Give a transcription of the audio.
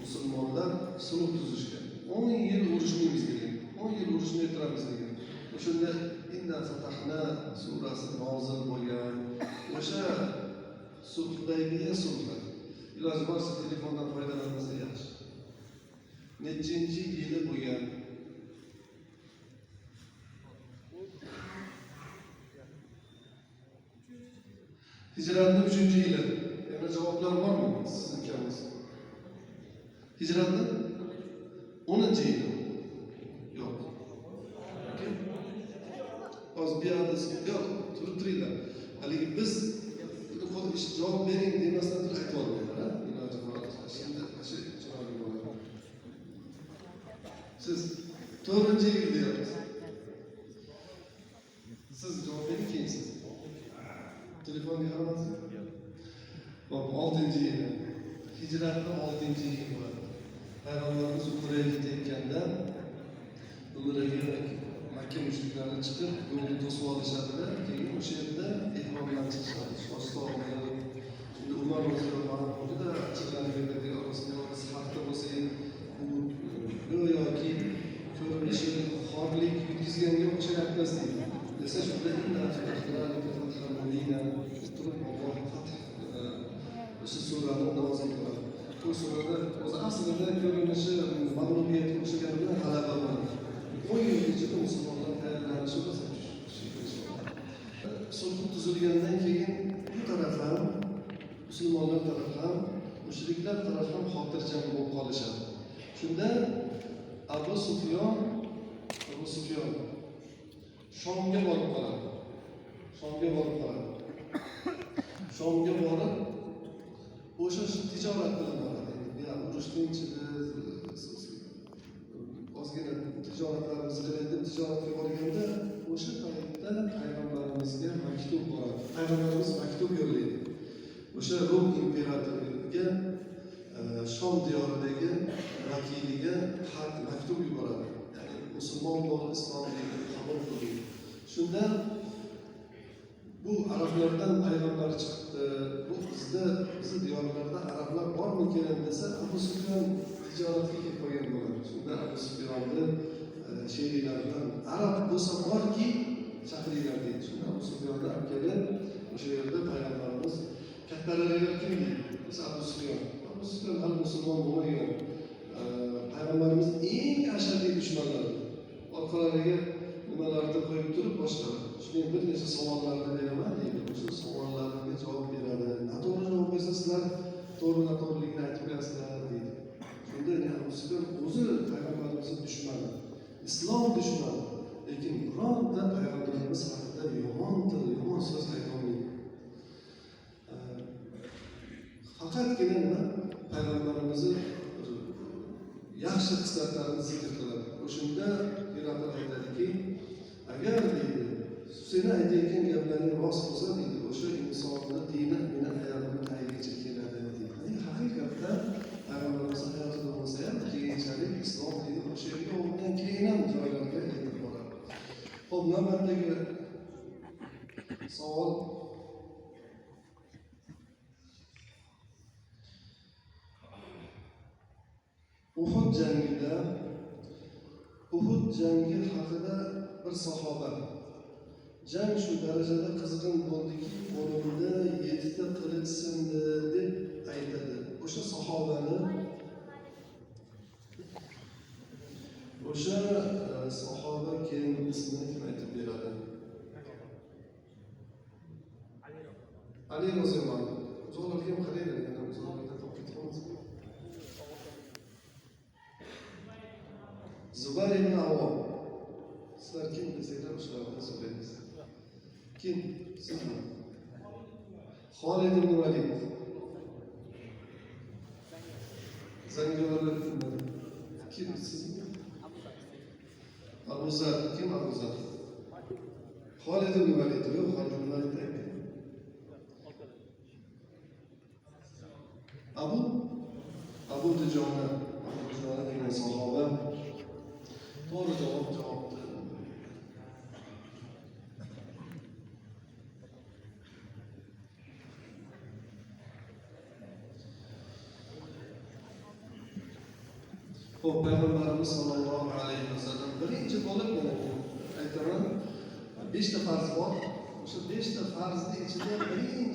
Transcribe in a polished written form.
Musulmonlar sulh tuzishgan. 10 yil urushmaymiz degan. 10 yil urushmay turamiz degan. O'shanda Inna fatahna surasi nozil bo'lgan. O'sha Sulh-Hudaybiya sulhi. Iloji borsa telefondan foydalanmasa yaxshi. Nechinchi yili bo'lgan? Hicratning 3-yili. Yana javoblar bormi siz ukamiz? Hicratning 10-yili. Yo'q. Hozir bir hadis yo'q, turib turinglar. Haligi biz javob bering demasdan turib aytib olmayman, iloji bor. Shunda shu chiroyli bo'ladi. Siz 4-yil deyapsiz. Siz javob bering, keyin siz. Telefonga qaramadingizmi? Hop, 6-yili. Hicratning 6-yili bo'ladi. Payg'ambarimiz Umraga ketayotganda Umraga Makka mushriklari chiqib yo'lni to'sib olishadida, keyin o'sha yerda ehromdan chiqishadi. Shunda Umar roziyallohu anhu juda achchiqlanib ketadi. Biz haqda bo'lsak, bu go'yoki ko'rinishi xorlik yutkazganga o'xshayapmiz deydi. Desa shunda inna fatahna laka fathan mubina turib Alloh fath o'sha surani nozil qiladi. Bu surada o'zi aslida ko'rinishi mag'lubiyatga o'xshagani bilan g'alaba bo'ladi. 10 yil ichida musulmonlar tayyorlanishi rosa. Sulh tuzilgandan keyin bu taraf ham, musulmonlar taraf ham, mushriklar taraf ham xotirjam bo'lib qolishadi. Shunda Abu Sufyon Shomga borib qoladi. Shomga borib qoladi. Shomga borib o'sha tijorat bilan boradi. Ya urushning ichida ozgina tijoratlarimizni qilaylik deb tijoratga borganda o'sha paytda payg'ambarimizga maktub boradi. Payg'ambarimiz maktub yo'llaydi. O'sha Rum imperatoriga Shom diyoridagi vakiliga xat maktub yuboradi. Ya'ni musulmon bo'l, islom dinini qabul qiling. Shunda bu arablardan payg'ambar chiqibdi. Bu bizni diyorlarda arablar bormikan desa, Abu Sufyon tijoratga kelib qolgan bo'ladi. Shunda Abu Sufyonni sheriklaridan arab bo'lsa borki chaqiringlar deydi. Shunda Abu Sufyonni olib kelib, o'sha yerda payg'ambarimiz kattalariga kim deydi? Desa Abu Sufyon. Abu Sufyon hali musulmon bo'lmagan. Payg'ambarimiz eng ashaddiy dushmanlari. Orqalariga nimalarni qo'yib turib boshqaradi. Shunday bir necha savollarni beraman deydi. O'sha savollarga javob beradi. Noto'g'ri javob bersa sizlar to'g'ri noto'g'riligini aytib qo'yasizlar deydi. Shunda Abu Sufyon o'zi payg'ambarimizning dushmani, islom dushmani, lekin bironta payg'ambarimiz haqida yomon til, yomon so'z aytolmaydi. Faqatgina nima payg'ambarimizni yaxshi xislatlarini zikr qiladi. O'shanda Hiraql aytadiki, agar deydi, seni aytayotgan gaplaring rost bo'lsa deydi, o'sha insonni dini meni oyog'imni tagigacha keladi deydi. Ya'ni haqiqatda payg'ambarimiz hayotida bo'lsa ham keyinchalik islom dini o'sha yerga undan keyin ham joylarga yetib boradi. Xo'p, navbatdagi savol. Uhud jangi haqida bir sahoba jang shu darajada qizg'in bo'ldiki, qo'limda 7 ta qilich sindi deb aytadi. O'sha sahobani o'sha sahoba kim, ismini kim aytib beradi? Ali roziyallohu anhu. Uzoqlarga ham qaranglar, yana uzoqlarda topib ketamiz. Zubayr ibn Avvom. Sizlar kim desanglar o'shalardan so'raymiz. Kim? Sizmi? Xolid ibn Valid. Zangori kim? Sizmi? Abu Zar. Kim Abu Zar? Xolid ibn Valid. Yo'q, Xolid ibn Valid aytdi. Abu Dujona. Abu Dujona degan sahoba. To'g'ri javob javobdi. Ho'p, payg'ambarimiz sollallohu alayhi vasallam birinchi bo'lib, mana aytaman, beshta farz bor. O'sha beshta farzni ichida birinchi